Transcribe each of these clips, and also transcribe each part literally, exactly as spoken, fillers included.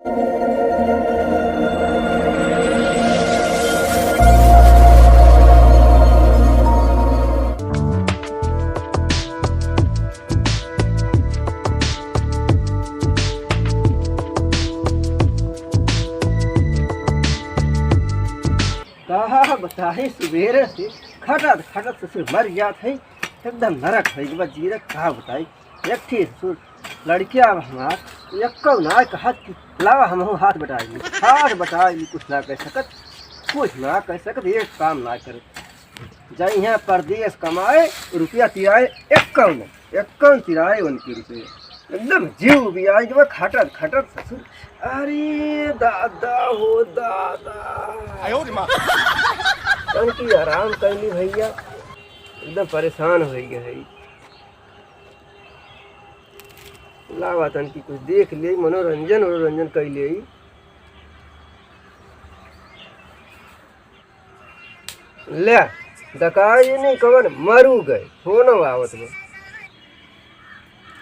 का बताई, सुबेरे से खटत खटत ससुर मर जात है, एकदम नरक है एक बार जीरा। का बताई, एक ठे ससुर लड़किया अब हमार एक्को ना कहत कि लावा हमहू हाथ बटाई ली, हाथ बटाई ली, कुछ ना कह सकत, कुछ ना कह सकत, एक काम ना करत। जाई हैं परदेस कमाए, रुपया तिराए एक्को न, एक्को न तिराए उनके रुपये। एकदम जीव भी आई जब खटत खटत ससुर। अरे दादा हो दादा। आयो रे माँ। तनकी आराम कैली भैया, एकदम परेशान होइ गए है। लावा तनकी कुछ देख ले, मनोरंजन मनोरंजन कैले। ले, दकाई नहीं कवन मरू गए, फोन आवत बा।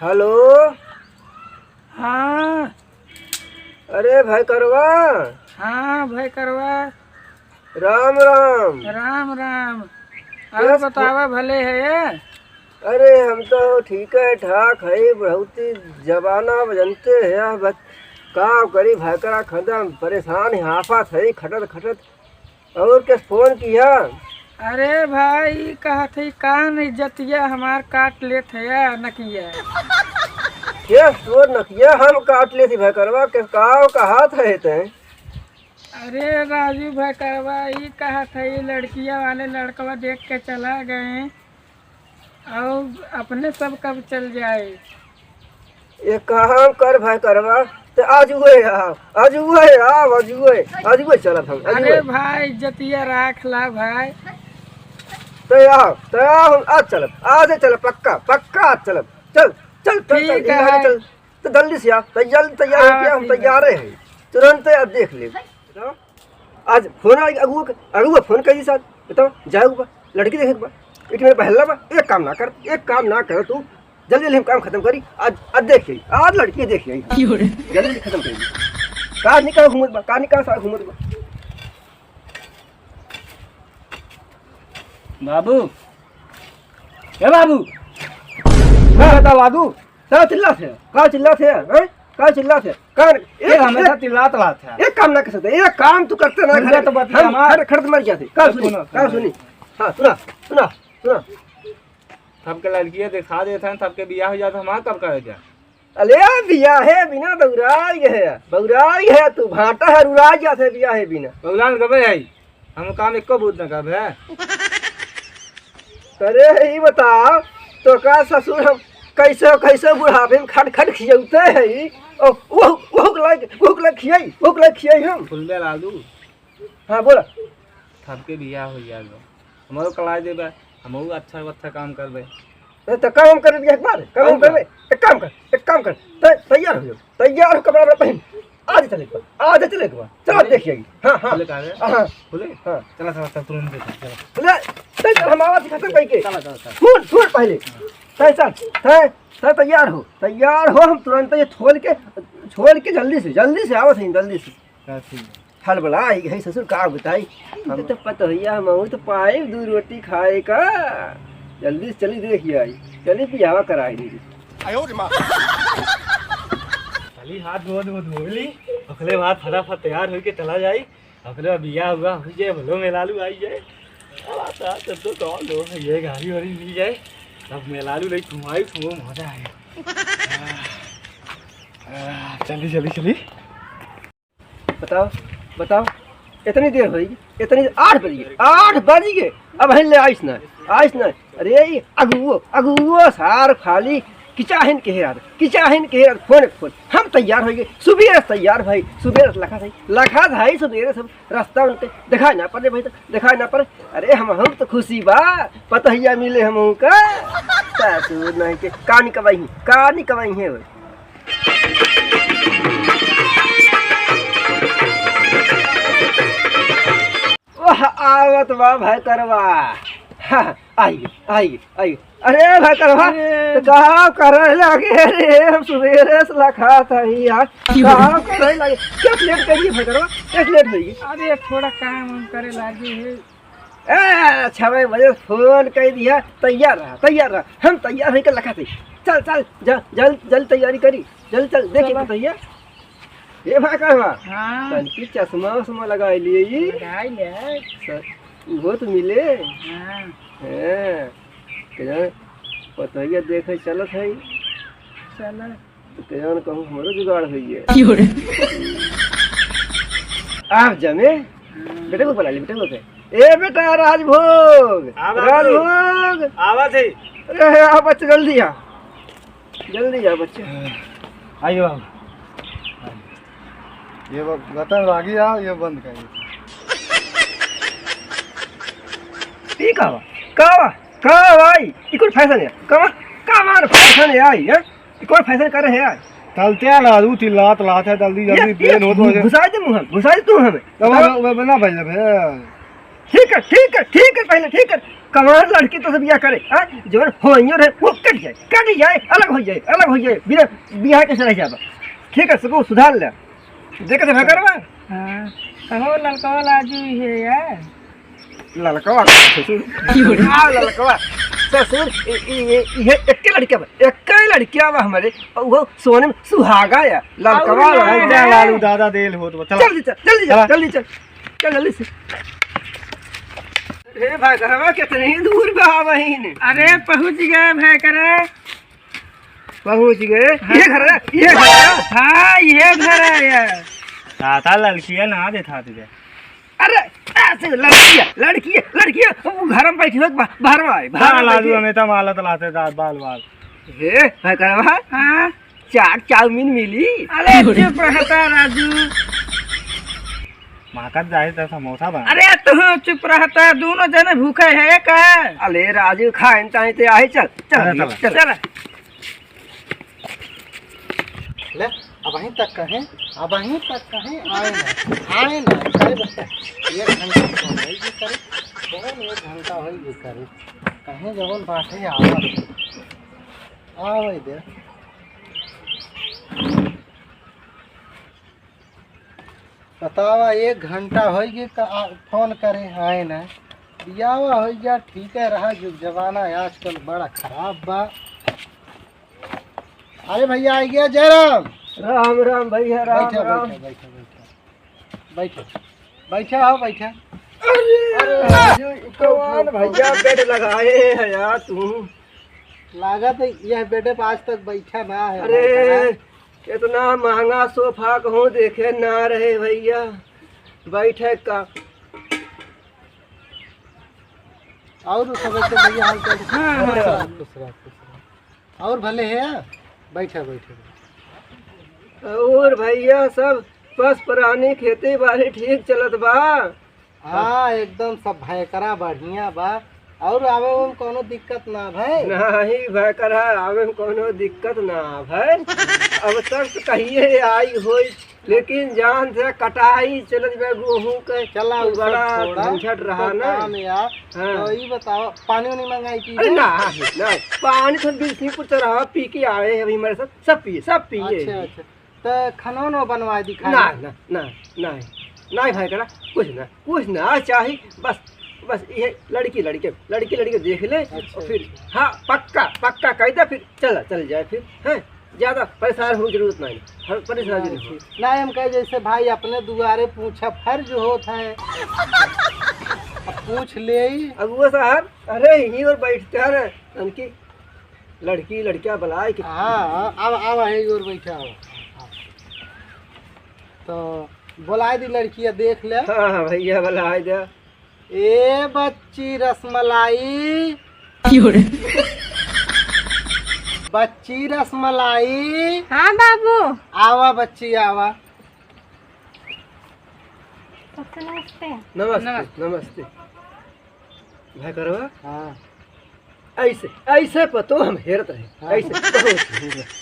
हेलो। हाँ। अरे भाई करवा। हाँ भाई करवा। राम राम। राम राम। अरे बतावा, भले है ये? अरे हम तो ठीक है ठाक है, बहुत ही जमाना अब जनते है, बस का करी भाई करा, खदम परेशान है, हाफत है खटत खटत। और के फोन किया? अरे भाई, कहत है कान इज्जतिया हमार काट लेत है या नकिया। के तोर नकिया हम काट लेती भाई करवा, के का कहत है तैं? अरे राजू भाई करवा, ई कहत है, ई लड़किया वाले लड़कवा देख के चला गए। और अपने सब कब चल जाए? एक काम कर भाई करवा, ते आजुए आव, आजुए आव, आजुए, आजुए चलब हम, अरे आजुए। भाई, इज्जतिया राख ला भाई। ते आव, ते आव, हम आज चलब, आज चलब, पक्का, पक्का आज चलब। चल, चल, चल, चल, ठीक है। चल। तो जल्दी से आ, तैयार, तैयार हो हाँ, गया, हम ठीक है। तैयार हैं, तुरंत आज देख ले। आज फोन आ, अगुआ के, अगुआ फोन कर दी साहब, बताओ, जाए बा, लड़की देखे के बा, एक मेरे बहला बा, एक काम ना कर, एक काम ना कर तू, जल्दी जल्दी हम काम खत्म करी, आज, आज देख आई, आज लड़की देख आई, क्यों रे? जल्दी जल्दी खत्म करी, का निकाल घूमत बा, का निकाल सारा घूमत बा। बाबू, ए बाबू, का बता बाबू? का चिल्लात है? का चिल्लात है? हैं? का चिल्लात है? का, ए, एक, हमेशा एक, चिल्लात रहत है। एक काम ना कर सकते, एक काम तू करते ना, मुझे खड़े, तो बतिया हम मार। खड़े, खड़े मर जाते। का सुनी? सुनो, का सुनो। सुनी? हाँ, सुना, सुना, सुना। सबके लड़कियाँ देखा देत हैं, सबके बियाह हो जात, हमार कब करे जा? अले बियाहे बिना बौराई गए, बौराई गए, तू भाटा है, रुराई जात है बियाहे बिना। बौरान कबे आई? हम काम एको बूझ न करबे। अरे, ई बताओ, तो का ससुर हम कैसे, कैसे बुढ़ापे में खट, खट खियौते हैं ई? ओ, वो, वो के लायक, वो के लायक खियाई, वो के लायक खियाई हम। फुलबे लालू। हाँ, बोला। सबके बियाह हो जाएगा। हमरो कराई देबे, हमहू अच्छा, अच्छा काम करबे। ए, तो काम हम करबे एक बार, काम हम और का? करबे। एक काम कर, एक काम कर, तै-, तैयार हो जाओ, तैयार हो, कपड़ा वपड़ा पहन, आज चले एक बार, आज चले एक बार, चला खुले? देख आइए। हाँ, हाँ। खुले कहाँ है? हाँ, हाँ। खुले? हाँ। चला, चला, चला, तुरंत देखो, चला। ले, चल, चल, हम आवाज खत्म करके। चला, चला, चला। सुन, सुन पहले। तै चल, तै, तै तैयार हो, तैयार हो, हम तुरंत ये छोड़ के, छोड़ के जल्दी से, जल्दी से आवत हैं, जल्दी से। का ठीक है? हलबला आई है ससुर, का बताई? हम तो पतोहिया, हम तो पाए दू रोटी खाए का। जल्दी से चली देखी आई, चली बियाह कराई दी। आयो रे माँ। चली हाथ धो, धो, धो ली, ओकरे बाद फटाफट तैयार होके चला जाई। ओकरे बाद बियाह हुआ हो जाए, भलो मेलालू आई जाए। अब आता है, तब तो कौन लोग है, ये गाड़ी वाड़ी मिल जाए, अब मेलालू ले घुमाई, घुमाई, मजा आए। आ, आ, चली, चली, चली। बताओ, बताओ, इतनी देर होई, इतनी, आठ बज गए, आठ बज गए, अब हिल ले आइस ना, आइस ना। अरे, ई अगुओ, अगुओ सार खाली किचाहिन के हेरात, किचाहिन के हेरात, फोन, फोन। हम तैयार होई गए, सुबेरे से तैयार भाई, सुबेरे से लखा था, लखा था सुबेरे सब रास्ता उनके दिखाई ना पड़े भाई, तो दिखाई ना पड़े। अरे, हम, हम तो खुशी बा, पतोहिया मिले हम का, सासू नहीं के, कानी कमाई, कानी कमाई है वो। ओह, आवत बा भाई करवा। हाँ, आई, आई, आई। अरे भैकरवा, अरे। तो कहाँ करे लगे रे? हम सुबेरे से लखात ही यार। कहाँ करे लगे? क्या लेट करिए भैकरवा? क्या लेट होइगी? अरे थोड़ा काम हम करे लागे है। ए, छवे बजे फोन कर दिया, तैयार रहा, तैयार रहा। हम तैयार होइके लखात ही। चल, चल, जा, जल्द, जल्द तैयारी करी। जल्द चल, देखी चला। तो तैयार। ए भैकरवा, हाँ। तनकी चश्मा उश्मा लगाई लिए ई। लगाई ले। स-, उहो तो मिले। हाँ। हाँ। के जाने, पतोहिया देखे चलत है। चला। तो के जाने कहूँ हमरो जुगाड़ होइए। की हो रे? आप जमे? हाँ। बेटे को बुला ले, बेटे को कहे। ए बेटा राजभोग, हाँ बाबू। राजभोग। आवत है। अरे आ बच्चा जल्दी आ, जल्दी आ बच्चा। आइए बाबू। ये ब-, बटन लागी आ, ये बंद कर। ई का बा? का बा? का बा भाई? ई कौन फैशन है? का बा? का मार फैशन है आई, हैं? ई कौन फैशन कर रहे हैं आई? चलते हैं ना, तू चिल्लात लात है, जल्दी, ये, जल्दी, ये, देर होत घु-, है। घुसा दे मुँह में, घुसा दे तू हमें। तब हम, हम ना भाई, भाई। ठीक है, ठीक है, ठीक है, पहले ठीक है। कमाल लड़की तो से बियाह करे, हाँ? जवन होइयो रहे, वो कट जाए, कट जाए, अलग हो जाए, अलग हो जाए, बिना बियाह के से रह जाबा। ठीक है, सबको सुधार ले। देखे से भैकरवा? हाँ, कहो ललकवा लाजू ही है यार। ललकवा, ससुर। हाँ, ललकवा। ससुर, इ, इ, इ, ये एक्के लड़किया बा, एक्के लड़किया बा हमारे, और वो सोने में सुहागा है, ललकवा और बा। जा लालू दादा देल होत बा, चला। जल्दी चल, जल्दी चल, चला। जल्दी चल। चल जल्दी से। अरे भैकरवा, कितनी दूर बा बहिन? अरे पहुँच गए भैकरा। पहुँच गए? हाँ। ये घर है? ये घर है? हाँ, ये घर है यार। ताता लड़किया ना दे था तुझे। अरे, ऐसे लड़किया, लड़किया, लड़किया, वो घर में बैठी हो, बा-, बाहर में आए, बाहर हाँ, में लाजू बैठी। हमें तो मालत लाते दांत बाल बाल। हे, भैकरवा? हाँ। चाट चाउमीन मिली? अरे चुप रहता राजू। माकत जाए तो समोसा बना। अरे तू चुप रहता, दोनों जने भूखे है का? अरे राजू खाइन ताई ते आहे, चल, चल, अरे चल। चल। चल। ले, अबहीं तक कहे, अबहीं तक कहे, आए ना, आए ना, करे बच्चा। एक घंटा तो होई गई करे, कौन एक घंटा होई गई करे? कहे जवन बात है, आवा दे। आवे दे। बतावा, एक घंटा होई गई का, आ, फोन करे, आए ना। बियावा होई गया, ठीक है रहा, जुग जमाना आजकल बड़ा खराब बा। अरे भैया, आ गया जयराम। राम राम भैया, राम बैठा, राम। बैठा, बैठा, बैठा। बैठा, बैठा, आओ, बैठा। अरे, अरे, अरे, ये कौन भैया बेड लगाए है यार तू? लागत है, यह बेड पे आज तक बैठा ना है अरे, भाई साहब। इतना महंगा सोफा कहूँ देखे ना रहे भैया, बैठे का। और सब तो भैया हाल चाल। हाँ, हाँ। खुश रह, खुश रह, खुश रह। और भले है, बैठा, बैठा, बैठा। और भैया सब पस प्राणी खेती बाड़ी ठीक चलत बा? हाँ, एकदम सब भैकरा बढ़िया बा। और आवे में कोनो दिक्कत ना भय? नहीं भैकरा, आवे में कोनो दिक्कत ना भय। अब तक तो कहिए आई होई, लेकिन जान से कटाई चलत बा गेहूं के, चला, उ सब बड़ा छोड़ा, झंझट रहा तो ना। काम यार। हाँ। तो ई बताओ, पानी उनी मंगाई की अरे है? ना, ना, पानी तो बिल्कुल चढ़ावा पी के आए हैं अभी हमारे साथ, सब पिए, सब पिए। अच्छा, अच्छा। तो खाना वाना बनवा दी, खाना? ना, ना, ना, ना, ना भैकरा, कुछ ना, कुछ ना चाही, बस, बस ये लड़की, लड़के, लड़की, लड़के देख ले, अच्छा, और फिर, अच्छा। हाँ, पक्का, पक्का कह दे, फिर चला, चल जाए फिर, हैं? ज्यादा परेशान होने की जरूरत नहीं, हम परेशान नहीं, नहीं हो। ठीक। नहीं, हम कहे जैसे भाई अपने दुआरे पूछा फर्ज होत है। अब पूछ ले ही। अब वो साहब, अरे यहीं और बैठते हैं ना, उनकी लड़की, लड़किया बुलाए कि हाँ, हाँ, अब, अब यहीं और बैठा हो। तो बुलाए दी लड़किया, देख ले। हाँ, हाँ, भैया बुलाए दे। ए बच्ची रसमलाई। की हो रे? बच्ची रसमलाई। हाँ बाबू। आवा बच्ची, आवा। सबसे नमस्ते। नमस्ते, नमस्ते। नमस्ते। भैकरवा? हाँ। ऐसे, ऐसे पतोह हम हेरत रहे। हाँ। ऐसे बहुत,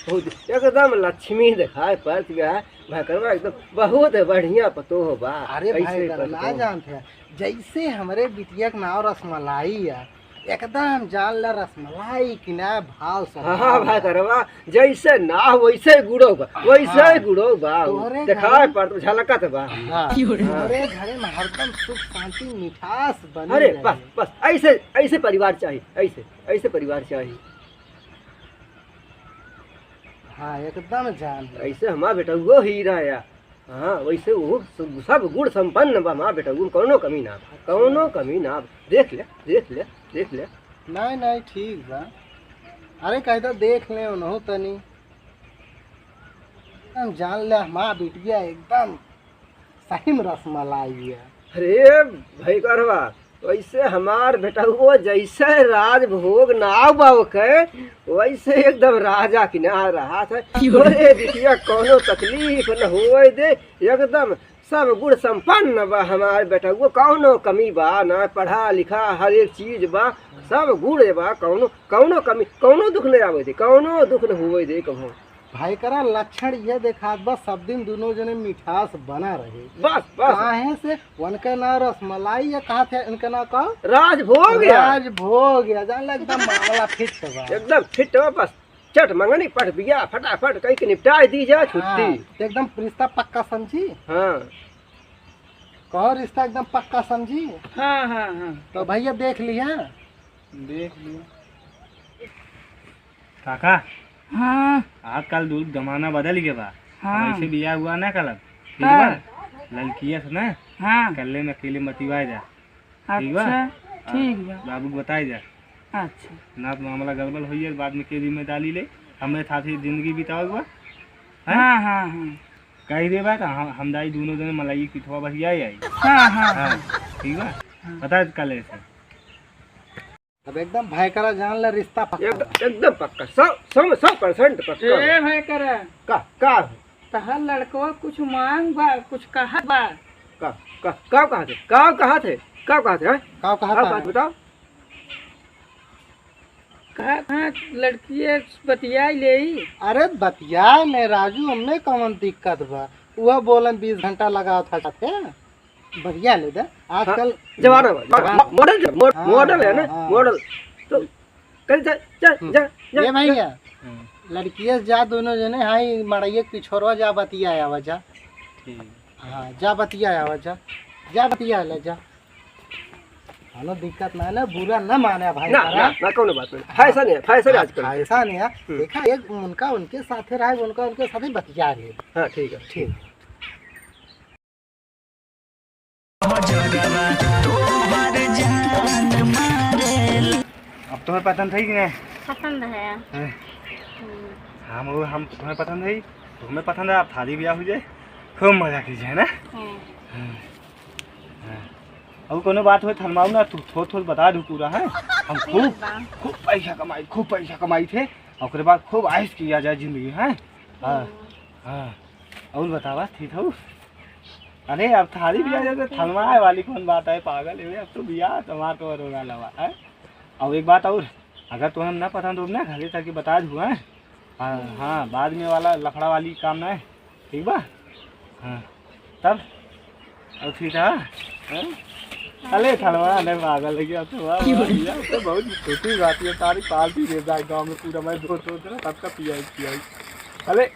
बहुत, एकदम लक्ष्मी देखाए पड़त बा। भैकरवा एकदम बहुत बढ़िया पतोह बा। अरे ऐसे भैकरवा, ना पतोह। जानत है, जैसे हमरे बिटिया के नाव रसमलाई है, एकदम जान ला रसमलाई की ना भाव सब हाँ, हाँ, भाई करवा, जैसे ना वैसे गुड़ो बा, वैसे हाँ। गुड़ो बा। तोहरे देखाए घर पर तो झलकत बा। हाँ, हाँ। तोहरे घरे में हरदम सुख शांति मिठास बनी अरे रहे। बस, बस, ऐसे, ऐसे परिवार चाहिए, ऐसे, ऐसे परिवार चाहिए। हाँ, एकदम जान ला। ऐसे हमार बेटउओ हीरा या। हाँ, वैसे वो सब, सब गुण संपन्न बा हमार बेटउओ में, कौनो कमी ना बा, कौनो कमी ना बा। देख ले, देख ले, देख ले। नहीं, नहीं, ठीक बा। अरे, कहता देख ले उनहु तनी। हम जान ले, हमार बिटिया एकदम सही में रसमलाई है। अरे, भाई करवा, वैसे हमार बेटउओ जैसे राजभोग नाव बा ओके, वैसे एकदम राजा की ना रहा था। तोरे बिटिया कौनो तकलीफ न होए दे, एकदम सब गुण संपन्न बा हमार बेटउओ, कौनो कमी बा ना, पढ़ा लिखा हर एक चीज बा, सब गुण बा, कौनो, कौनो कमी, कौनो दुख न आवे दे, कौनो दुख न होए दे कभो। भाई करा लक्षण ये देखात बा, सब दिन दोनों जने मिठास बना रहे। बस, बस। काहे से उनके नाव रसमलाई या कहा थे, उनके नाव का? राजभोग या। राजभोग या, जान ला एकदम मामला फिट बा। एकदम फिट बा, बस। चट मंगनी पट बिया, फटाफट कहीं के निपटाए दी जा, छुट्टी। हाँ, तो एकदम रिश्ता पक्का समझी? हाँ। कहो रिश्ता एकदम पक्का समझी? हाँ, हाँ, हाँ। तो भैया देख लिया। देख लिया। काका, हाँ। आजकल दू जमाना बदल गया बा। हाँ। वैसे बियाह हुआ ना कलब। ठीक का? बा? ललकिया से ना, हाँ। कल्ले में अकेले मतिवाए जा। ठीक बा? अच्छा, आ, ठीक बा। बाबू के बताए जा। अच्छा। ना तो मामला गड़बड़ होई है, बाद में के जिम्मेदारी ले, हमरे साथे जिंदगी बितावे के बा। हैं? हाँ, हाँ, हाँ। कही देबा तो हम, हम दाई दोनों जने मलाई की पिठवा बसिया आई। हाँ, हाँ, हाँ, हाँ। ठीक बा? हाँ। बता दे कल ऐसे। अब एकदम भाई करा जान ले रिश्ता पक्का। एकदम, एकदम पक्का, सौ, सौ में सौ percent पक्का। ए भाई करा। का, का? तहार लड़कवा कुछ मांग बा, कुछ कहत बा। का, का, का कहत है? का कहत है? का कहत है, हैं? का कहत का है? कहत बताओ? कहा, कहा लड़किए बतियाई लेई। अरे बतियाए ले राजू, हमें कौन दिक्कत बा? वह बोलन बीस घंटा लगावत है जाते। बतिया ले दे। हाँ, आजकल जमाना बा, जमाना। मॉडल, मॉड-, हाँ, मॉडल है ना, हाँ, हाँ। मॉडल। तो कल जा, जा, हम्म। जा, जा, ये भैया, जा। हम्म। लड़किए से जा दोनों जने, हाँ, ई मड़ैया के पिछोरवा जा बतिया आवा जा। ठीक। हाँ, जा बतिया आवा जा। जा बतिया ले जा। कोनो दिक्कत ना है ना, बुरा ना माने भाई ना, सारा। ना, ना, कोनो बात नहीं। हाँ। Fashion है, fashion है हाँ, आजकल। Fashion है। हम्म। देखा, एक उनका, उनके साथे रहे, उनका, उनके साथे बतिया ले। हाँ, ठीक है। ठीक। अब तुम्हें पसंद है कि नहीं? पसंद है। हैं? हम्म। हम वो, हम तुम्हें पसंद है, तुम्हें पसंद है, आप शादी ब्याह हो जाए, खूब मजा कीजिए, है ना? हम्म। हाँ। हाँ। और कोनो बात हो थलमाऊ ना, तू थोड़ थोड़ बता दू पूरा, है? हम ठीक खूब, बा। खूब पैसा कमाई, खूब पैसा कमाई थे, ओकरे बाद खूब ऐश किया जाए जिंदगी, है? हाँ। हम्म। हाँ। और बतावा, ठीक हो? अरे, अब थारी बियाह हाँ, जाए तो ठीक। थलमाए वाली कौन बात है, पागल है, अब तो बियाह तुम्हार तो रोगा लवा है। और एक बात और, अगर तुम्हें ना पसंद हो ना, घरे तक बता दू, हैं? हाँ, हम्म। हाँ, बाद में वाला लफड़ा वाली काम ना है, ठीक बा? हाँ, तब और ठीक है, हैं? अरे, थलवा, नहीं, पागल है क्या? तो वाह, वाह, यार, तो बहुत छोटी बात है, सारी पार्टी दे जाए गाँव में पूरा, मैं दोस्त, दोस्त ना, सबका पियाई, पियाई। अरे,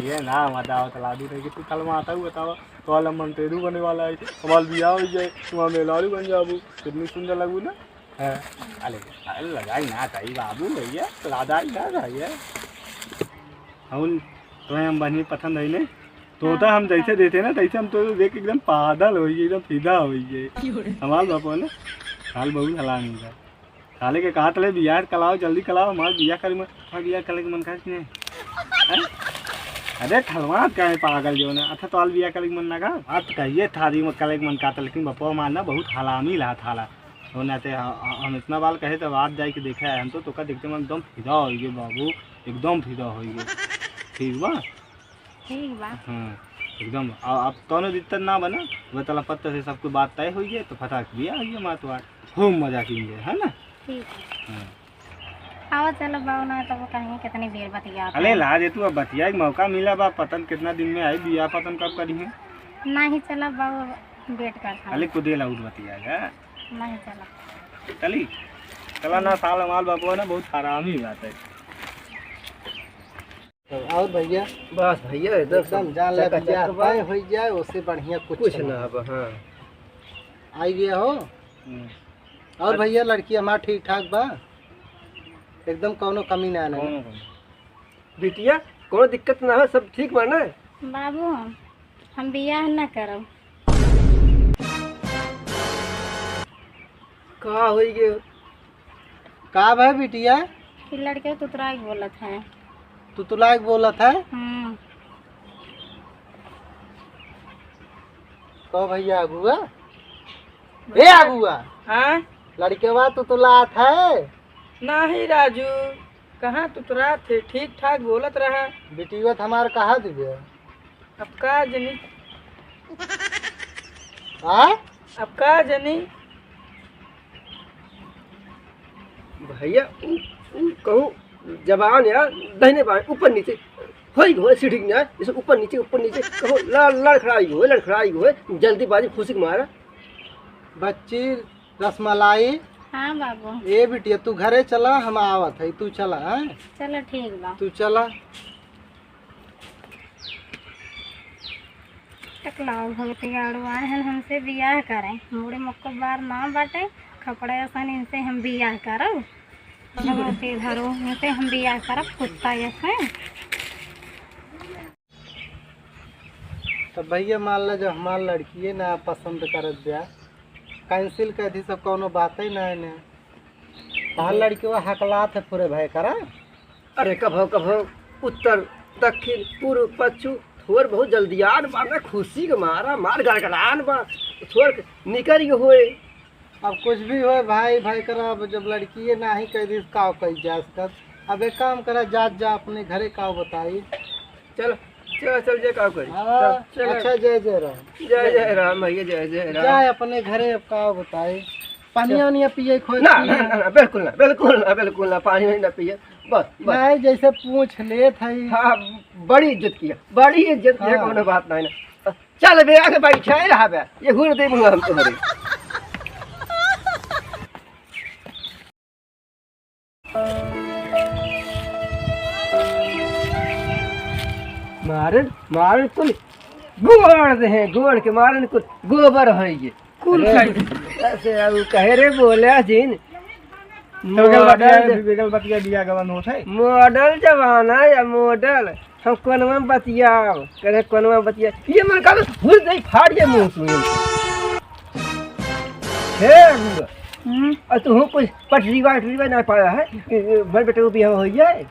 ये ना मजा आवत लादू नहीं कि तू थलवा आता हूँ, बतावा, तो वाला मंटेरू बने वाला है, हमार बियाह हो जाए, तुम्हारा मेहरारू बन जाबू, कितनी सुंदर लगू ना। हाँ, अरे, अरे, लगाई ना ताई बाबू भैया, लादाई ना भैया। हम तो हम बनी पसंद है ने, तो हाँ, तो हम जैसे हाँ। देते ना, तैसे हम तो देख के एकदम पागल हो गए, एकदम फिदा हो गए। क्यों रे? हमार बापो ने, साल बहुत हलान हो गया। साले के कहा तले बियाह कराओ, जल्दी कराओ, हमार बियाह करे मन, हमार बियाह करे के मन करत नहीं। हैं? अरे, थलवात का है पागल जो ना, अच्छा तो हाल बियाह करे के मन ना का? बात कहिए थारी में करे के मन का था, लेकिन बापो हमार ना बहुत हलामी ला थाला। तो ना ते ह-, ह-, हम इतना बाल कहे तो बात जाए के देखा है, हम तो तोका देखते मन एकदम फिदा हो गए बाबू, एकदम फिदा हो गए। ठीक बा? ठीक बा। हाँ, एकदम। आ, अब कौनो दिक्कत ना बना, वह तला पत्ता से सबको बात तय हो गए, तो फटाक बियाह हो गए, मातवार। खूब मजा कीजिए, है ना? ठीक है। हाँ। आवा चलो बाबू ना, तो वो कहेंगे कितनी देर बतिया अरे ला दे तू, अब बतिया एक मौका मिला बा, पतन कितना दिन में आई बियाह, पतन कब करी है? नहीं चला बाबू, वेट कर। अरे कुदेला उठ बतिया है। नहीं चला। चली? चला ना, साल हमार बाबुआ ना बहुत हरामी बात है। और भैया? बस भैया, एकदम एकदम जान ले चकाचक बियाह बा। तय होइ जाए, उससे बढ़िया कुछ कुछ ना। ना अब, हाँ। आई गया हो? हम्म। और भैया, लड़की हमार ठीक ठाक बा, एकदम कौनो कमी ना आने। कौनो कमी। बिटिया, कौनो दिक्कत ना हो, सब ठीक बा ना? बाबू, हम बियाह ना करब। का होई गे? का भा बिटिया? कि लड़के तुतुलाइक बोलत है। तुतुलाइक बोलत है? हम्म। कहो भैया अगुआ। ए अगुआ। हाँ? लड़केवा तुतुलात है? नहीं राजू, कहाँ तुतुलात है, ठीक ठाक बोलत रहा। बिटिया त हमार कहा दिबे? अब का जनी? हाँ? अब का जनी? भैया, उ, उ कहूँ जबान या दहिने बाएं, ऊपर नीचे, होई गो, सीढ़ी ना, जैसे ऊपर नीचे, ऊपर नीचे, कहूँ लड़, लड़खड़ाई गो, लड़खड़ाई गो, जल्दीबाजी खुशी के मारा। बच्ची, रसमलाई। हाँ बाबू। ए बिटिया, तू घरे चला, हम आवत है, तू चला, हाँ? चलो ठीक बा। तू चला। टकलाओ भगतियाड़ू आए हन हमसे बियाह करे, मूड़ी मुक्को बार ना बाटे, खपड़े असन इनसे हम बियाह करब, भगवती धरो इनसे हम बियाह करब, कुत्ता असन। तो भैया मान ला, जब हमार लड़किए ना पसंद करत बा, cancel कर दी, सब कौनो बाते ना है ने। तहार लड़किया हकलात है पूरे भाई करा। अरे कभो कभो उत्तर, दक्षिण, पूर्व, पश्चिम, थोर बहुत जल्दियान बा ना, खुशी के मारा मार गड़गड़ान बा, थोर निकल गए होए। अब कुछ भी होए भाई, भाई करा, अब जब लड़किए नाही कह दी, काव कही जा सकत। अब एक काम करा, जात जा अपने घरे, काव बताई। चल, चल, चल, जे काव करी। हाँ, चल, चल। अच्छा, जय जय राम। जय जय राम भैया, जय जय राम। जाए अपने घरे, अब काव बताई। पानी चल। वानी पिए, खोज ना, पिए। ना, ना, ना, बिल्कुल ना, बिल्कुल ना, बिल्कुल ना, पानी वानी ना पिए। बस, बस। नहीं, जैसे पूछ लेत है। हाँ, बड़ी इज्जत किया, बड़ी इज्जत किया, हाँ। कौनो बात नहीं ना। चल बे, आके बैठे रहा बे, ये हुर दे मुँह हम तुम्हारे। मारन, मारन कुल गोड़ दे हैं, गोड़ के मारन कुल गोबर है ये। कुल अरे, खाई। ऐसे अब कहे रे बोले जिन। तो बिगल बतिया, मॉडल ज-, बिगल बतिया बिया गवन होत है। मॉडल जमाना या मॉडल। हम कोनवा में बतियाओ, करे कोनवा में बतिया। ये मन का हुर दे फाड़ के मुंह सुन। हे गुरु। हम्म। और तू कुछ पटरी वाटरी में ना पाया है? बड़ बेटे को बियाह हो जाए।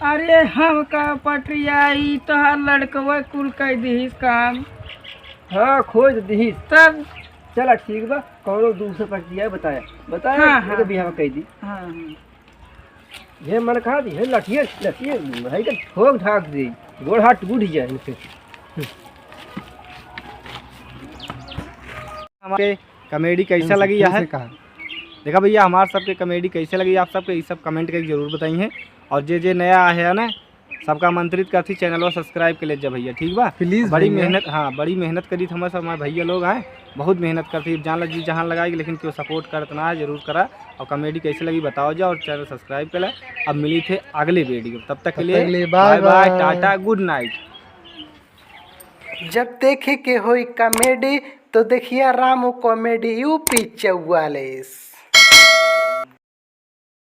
अरे हम का पटरिया, ई तोहार लड़कवा कुल कह दिहिस काम। हाँ, खोज दिहिस। तब? चला ठीक बा, कौनो दूसर पटरिया बताया, बताया, हाँ, एकर हाँ। बियाह कह दी। हाँ, हाँ। ये मन कहा दी, हे लठिए, लठिए, भाई के ठोक ठाक दी, गोड़ हाथ टूट जाए इनके। हमारे comedy कैसा लगी है? देखा भैया, हमार सबके comedy कैसे लगी आप सबके, ये सब comment करके जरूर बताइए। और जे जे नया आए है ना, सबका आमंत्रित करती channel को subscribe कर ले जा भैया, ठीक बा? Please बड़ी भैया। मेहनत, हाँ, बड़ी मेहनत करी थे हमारे सब हमारे भैया लोग आए, बहुत मेहनत करती, जान लगी जहाँ लगाएगी, लेकिन क्यों support करत ना है, जरूर करा। और comedy कैसे लगी बताओ जा और channel subscribe कर ले। अब मिली थे अगले video, तब तक के तब लिए तक के लिए bye bye bye। Tata, good night। जब देखे के होई comedy तो देखिया रामू comedy U P चौवालीस।